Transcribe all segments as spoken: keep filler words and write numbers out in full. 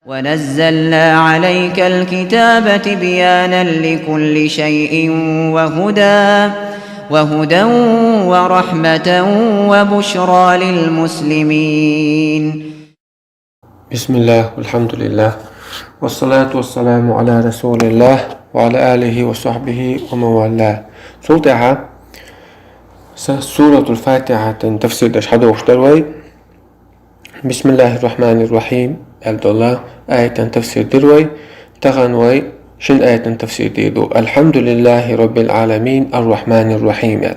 ونزلنا عليك الكتاب تبيانا لكل شيء وهدى وهدى ورحمة وبشرى للمسلمين. بسم الله والحمد لله والصلاة والسلام على رسول الله وعلى آله وصحبه ومن والاه. Цул тӀехьа са Суратул Фатихьатан тафсир деш хьадохуш дар вай. بسم الله الرحمن الرحيم аьлла долу аятан тафсир дира вай. Тахан вай шина аятан тафсир дийр ду. الحمد لله رب العالمين الرحمن الرحيم аьлла.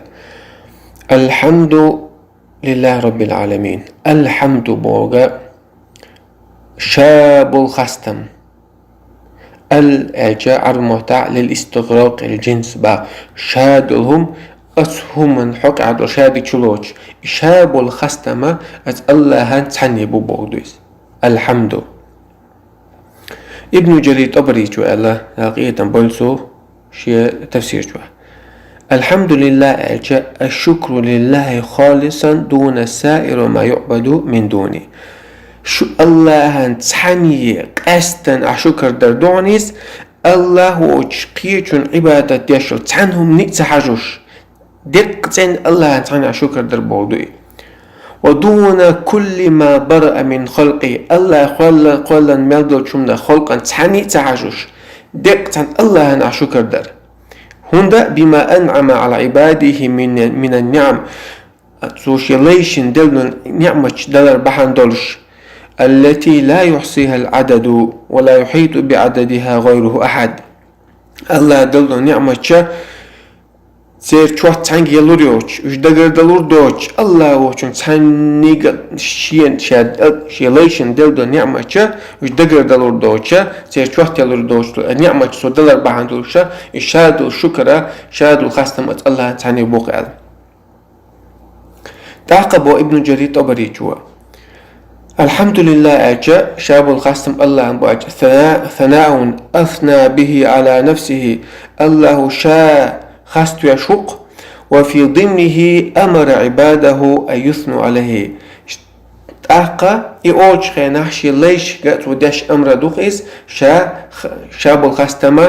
الحمد لله رب العالمين. الحمد бохург ша болу хастам. Ал аьлча Ӏараби маттахь للاستغراق الجنس боху. Ша долу хӀума, оцу хӀуманна хьокъехь долу ша дича лоцуш, и ша болу хастам оцу Аллахьан цхьанне бу бохург ду иза. الحمد. Ибну Джарир ТӀабаричо аьлла, Дала къинхетам бойла цунна, шен тафсир чохь. الحمد لله аьлча, الشكر لله خالصا دون سائر ما يعبد من دونه. Шу Аллахьан цхьанне къаьстина ахь шукар дар ду хьуна иза, Аллахь воцуш кхечунна Ӏибадат деш йолу цхьана хӀуманна а ца хьажош, деккъа цӀена Аллахьан цхьанне ахь шукар дар бохург ду и. ودون كل ما برأ من خلقه. Аллахь кхолла-, кхоьллина мел долчу хӀуманах халкъана цхьанне а ца хьажош, деккъа цхьана Аллахьан ахь шукар дар. ХӀунда? بما أنعم على عباده من، من النعم. Цо шен лайшна делла ниъматаш далар бахьана долуш. التي لا يحصيها العدد ولا يحيط بعددها غيره أحد. Аллахь делла ниъматаш церан чот цхьаьнгге лур йоцуш, уьш дагардалур доцуш, Аллахь воцчунна цхьаннега шен, ша, шен лайшна делла ниъматаш, уьш дагардалур доцуш, церан чот ялур доцуш, ниъматаш цо далар бахьана долуш, и ша долу шукара, ша долу хастам оцу Аллахьан цхьанне бу аьлла. ТӀаккха боху Ибну Джарир ТӀабаричо: الحمد لله аьлча, ша болу хастам Аллахьан бу аьлча, ثناء، ثناء أثنى به على نفسه. Аллахьо ша хаставеш ву-кх, وفي ضمنه أمر عباده أن يثنوا عليه. ТӀаккха и олучу хенахь шен лайшка цо деш амр ду-кх иза, ша, ша болу хастам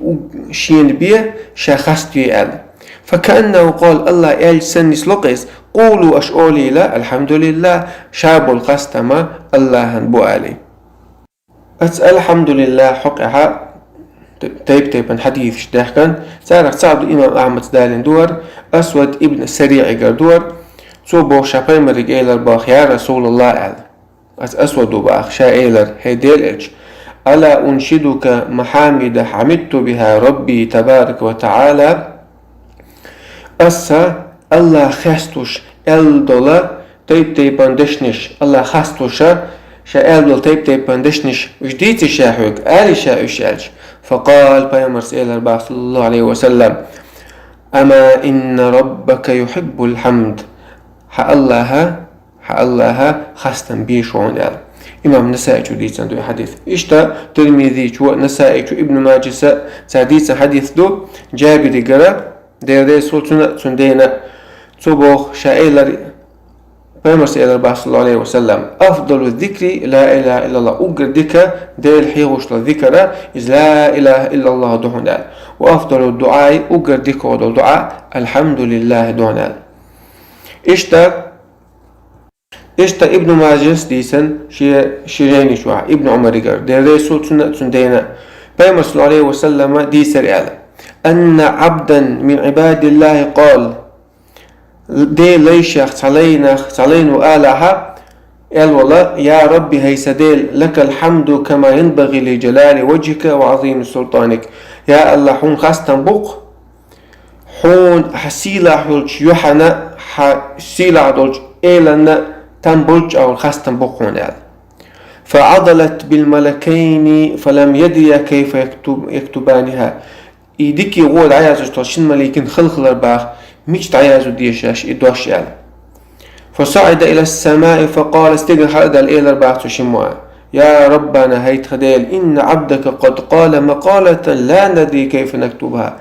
у-, шена бе, ша хаставе аьлла. فكأنه قال, Аллахь аьлча санна нисло-кх иза: قولوا, аша олийла, الحمد لله, ша болу хастам Аллахьан бу алий. Оцу الحمد لله хьокъехь тайп-тайпана хьадисаш даьхкина, царах цхьаъ ду имам Ахьмада далийна ду хӀара, Асвад ибн СариӀигара ду хӀара, цо боху ша пайхамарга элира боху: يا رسول الله аьлла. Оцу Асвада боху ша элира: хӀей Делан элча, ألا أنشدك محامد حمدت بها ربي تبارك وتعالى؟ Аса Аллахь хестош аьлла долу тайп-тайпана дешнаш, Аллахь хастош ша аьлла долу тайп-тайпана дешнаш, уьш дийций ша хьоьга, алий ша уьш аьлча. فقال, пайхамарс элира боху, صلى الله عليه وسلم: أما إن ربك يحب الحمد. Хьан Аллахь, хьан Аллахь хастам безаш ву хьуна аьлла. Имам Насаичо дийцина ду и хьадис. Иштта Тирмизичо, Насаичо, Ибн Маджаса цара дийцина хьадис ду, Джабиригара, Дела реза хуьлда цунна, цуьнан дена. Цо боху, ша элира, пайхамарс элира боху, صلى الله عليه وسلم: أفضل الذكر لا إله إلا الله. Уггар дика Дела хьехош долу зикар, иза لا إله إلا الله ду хьуна аьлла. وأفضل الدعاء, уггар дика долу дуӀа, الحمد لله ду хьуна аьлла. Иштта, иштта Ибн Маджас дийцина шен, шен жайни чохь, Ибн Ӏумаригара, Дела реза хуьлда цунна, цуьнан дена, пайхамарс, صلى الله عليه وسلم, дийцира аьлла: أن عبدا من عباد الله قال. Делан лайшех цхьа лайнах, цхьа лайно алахьа, аьлла волу: يا رب, хӀай сан Дела, لك الحمد كما ينبغي لجلال وجهك وعظيم سلطانك. Я Аллахь, хьуна хастам бу-кх, хьуна хьан сийлахь йолчу юьхьанна, хьан сийлахь долчу эланна там болчу агӀор хастам бу-кх хьуна аьлла. فعضلت بالملكين فلم يدريا كيف يكتب-، يكتبانها. И дика гӀо дӀаяздеш долу шина маликана хала хилира боху, мича дӀаязду дезаш и дош аьлла. فصعد إلى السماء فقال, стеган хьалдаьлла элира боху цу шиммо: يا ربنا, хӀай тхан Дела, إن عبدك قد قال مقالة لا ندري كيف نكتبها.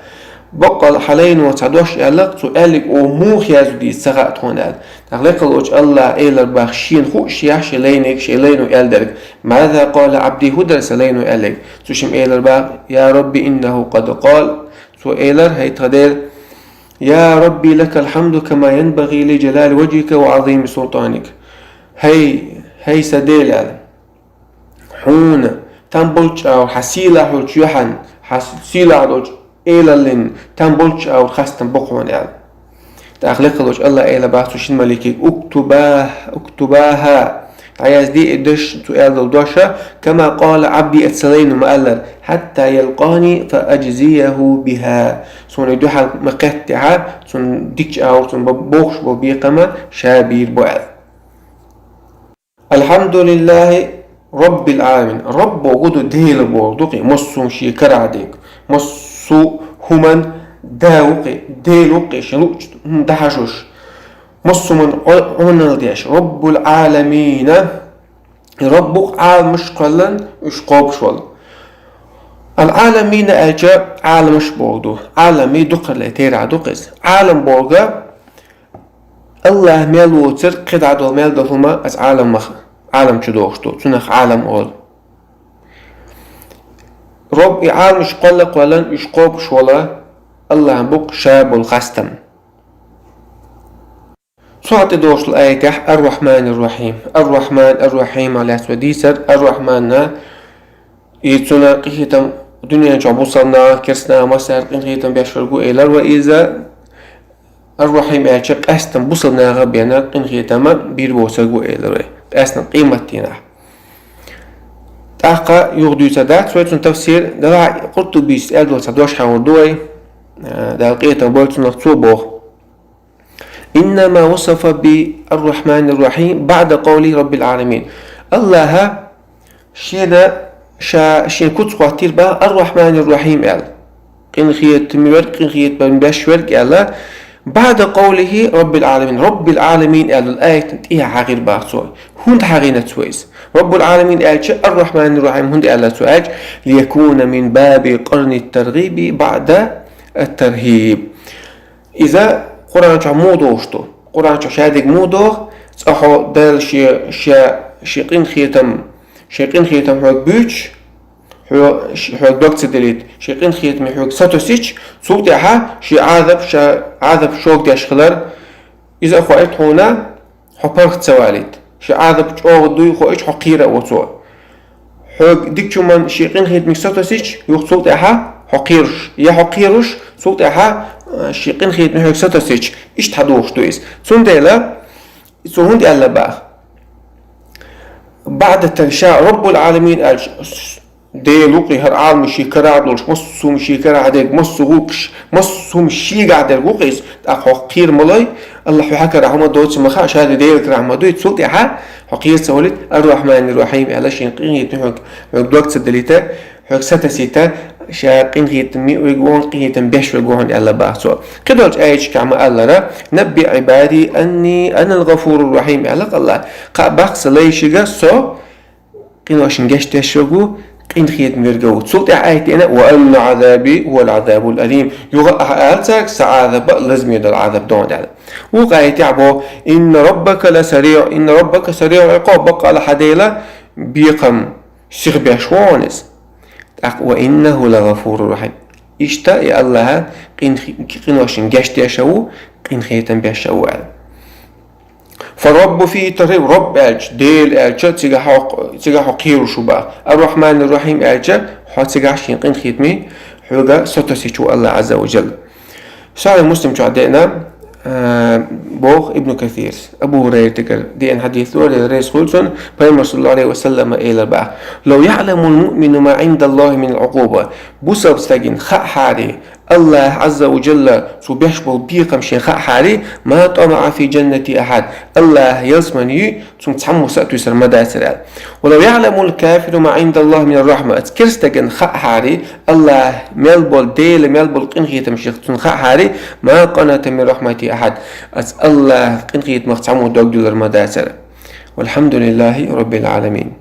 Боккъал хьан лайно цхьа дош аьлла, цо аьлларг оха муха яздо деза ца хаьа тхона аьлла. ТӀаккха лекхалучу Аллаха элира боху шена хууш яхь шен лайниг, шен лайно аьлларг: «ماذا قال عبدي», хӀун дара сан лайно аьлларг? Цу шимма элира боху: «يا رب إنه قد قال». Цо элира: «ХӀай тхан Дела, يا رب لك الحمد كما ينبغي لجلال وجهك وعظيم سلطانك». ХӀай, хӀай сан Дела аьлла. Хьуна, там болчу агӀор, хьан сийлахь йолчу юьхьан, хьан сийлахь долчу элаллин, там болчу агӀор хастам бо хьуна аьлла. ТӀаккха лекхалучу Аллаха элира боху цу шина маликига: «اكتبا، اكتباها». ДӀаязде и дош, цо аьлла долу дош, «كما قال عبدي», аса сан лайно ма-аллара, «حتى يلقاني فأجزيه بها». Суна и дуьхьал ма-кхеттехь, цунна дикачу агӀор, цунна бо-, бохуш болу бекхам ша бийр бу аьлла. «الحمد لله رب العالمين». Раббо хӀун ду, Дела бохург ду-кх и, массо а хӀума шен карахь дерг, массо а хӀуманна да ву-кх и, Дела ву-кх и, шен луъучу хӀуманна дӀахьажош, массо а хӀуманна Ӏо-, Ӏуналла деш, «رب العالمين». Раббу-кх Ӏаламаш кхоьллина, уьш кхобуш волу. «العالمين» аьлча, Ӏаламаш бохург ду. Ӏалами дукхарле терахь ду-кх иза. Ӏалам бохург Аллах мел воцург, кхидӀа долу мел долу хӀума, аса Ӏалам мах-, Ӏалам чу дохуш ду, цунах Ӏалам олу. Раббу и Ӏаламаш кхолла а кхоьллина, уьш кхобуш волу Аллах бу-кх ша болу хастам. Цу хьан тӀедогӀуш долу аятехь «Ар-Рахьманир-Рахьим». Ар-Рахьман, Ар-Рахьим аьлла цо дийцар, Ар-Рахьманна и цунна къинхетам дуьнен чохь бусалба нахах, керста нахах массара къинхетам беш верг ву элира вай иза. Ар-Рахьим аьлча, къаьстина бусалба нахах бен къинхетам бийр боцург ву элира вай. Къаьстина къематдийнахь. ТӀаккха юха дуьйцур дац вай цуьнан тафсир, делахь а Къуртубис аьлла долу цхьа дош хьахор ду вай, Дала къинхетам бойла цунах, цо боху: «إنما وصف بالرحمن الرحيم بعد قوله رب العالمين». Аллаха шена, ша, шен куц хӀоттийра боху «Ар-Рахьманир-Рахьим» аьлла. Къинхетам верг, къинхетам беш верг аьлла. «بعد قوله رب العالمين», «Раббил Ӏаламин» аьлла аятна тӀехьа хьахийра боху цо. ХӀунда хьахийна цо иза? «Раббул Ӏаламин» аьлча, «Ар-Рахьманир-Рахьим» хӀунда аьлла цо аьлча, «ليكون من باب قرن الترغيب بعد الترهيب». Иза Къуръан чохь муха догӀуш ду? Къуръан чохь шадерг муха догӀу? Цкъа хьо Дала шен, шен, шен къинхетам, шен къинхетам хьоьга буьйцуш, хьо-, ш-, хьоьга дог ца делийта, шен къинхетаме хьоьга сатосича, цул тӀаьхьа шен Ӏазап, ша Ӏазап шога деш хилар, иза а хоуьйту хьуна, хьо паргӀат ца валийта. Шен Ӏазап чӀогӀа дуй хоуьйтуш, хьо кхера а ву цо. Хьоьга дикачу хӀуманна шен къинхетамех сатосича, юха цул тӀаьхьа хьо кхеруш, я хьо кхеруш, цул тӀаьхьа, а, шен къинхетаме хьоьга сатосича, иштта хьан догӀуш ду иза. Цундела цо хӀунда аьлла боху? «بعد الترهيب», ша «Раббул Ӏаламин» аьлча, Дела ву-кх и, хӀара Ӏаламаш шен карахь долуш, массо а хӀума шен карахь дерг, массо а гӀуллакхаш, массо а хӀума шегахь дерг ву-кх иза, тӀаккха хьо кхера ма лой, Аллах хьоьга хьакарахь хӀума доций ма хаьа, ша Делан карахь ма дуй, цул тӀаьхьа хьо кхера ца волуьйту, «Ар-Рахьманир-Рахьим» аьлла, шен къинхетаме хьоьга, хьоьга дог ца делийта, хьоьга сатосийта, ша къинхетаме верг ву хьуна, къинхетам беш верг ву хьуна аьлла боху цо. Кхидолчу аяташкахь ма-аллара: «نبئ عبادي أني أنا الغفور الرحيم», аьлла-кх Аллаха. Кхаъ баккха сан лайшка со къиношна гечдеш верг ву, къинхетам верг ву. Цул тӀаьхьа аят деана: «وأن عذابي هو العذاب الأليم». Юха а ала цаьрга, сан Ӏазап а лазаме долу Ӏазап ду аьлла. Вукху аятехь боху: «إن ربك لسريع، إن ربك سريع العقاب», баккъала хьан Дела бекхам сиха беш ву хьуна иза. ТӀаккха: «وإنه لغفور رحيم». Иштта и Аллаха къин-, къиношна гечдеш а ву, къинхетам беш а ву аьлла. «فالرب فيه الترهيب», Рабб аьлча, Дела аьлча, цигахь хьо, цигахь хьо кхеруш ву боху. «Ар-Рахьманир-Рахьим» аьлча, хьо цигахь шен къинхетаме хьоьга сатосуьйтуш ву Аллах Ӏазза ва Джалла. Сахьихь Муслим чохь деана, а, боху Ибн Касира, Абу ХӀурайратагара деана хьадис ду, Дела реза хуьлда цунна, Пайхамара, саллаллаху Ӏалайхи ва саллама, элира боху: «لو يعلم المؤمن ما عند الله من العقوبة». Бусалба стагана хаахьара, Аллах Ӏазза ва Джалла цо беш болу бекхам шена хаахьара, «ما طمع في جنة أحد», Аллах ялсамани юй цунна цхьаммо сатуьйсур ма дацара аьлла. «ولو يعلم الكافر ما عند الله من الرحمة», аса керста стагана хаахьара, Аллах мел болу, Дела мел болу къинхетам шех цунна хаахьара, «ما قنط من رحمة أحد», аса Аллах къинхетамах цхьаммо дог дуьллур ма дацара. والحمد لله رب العالمين.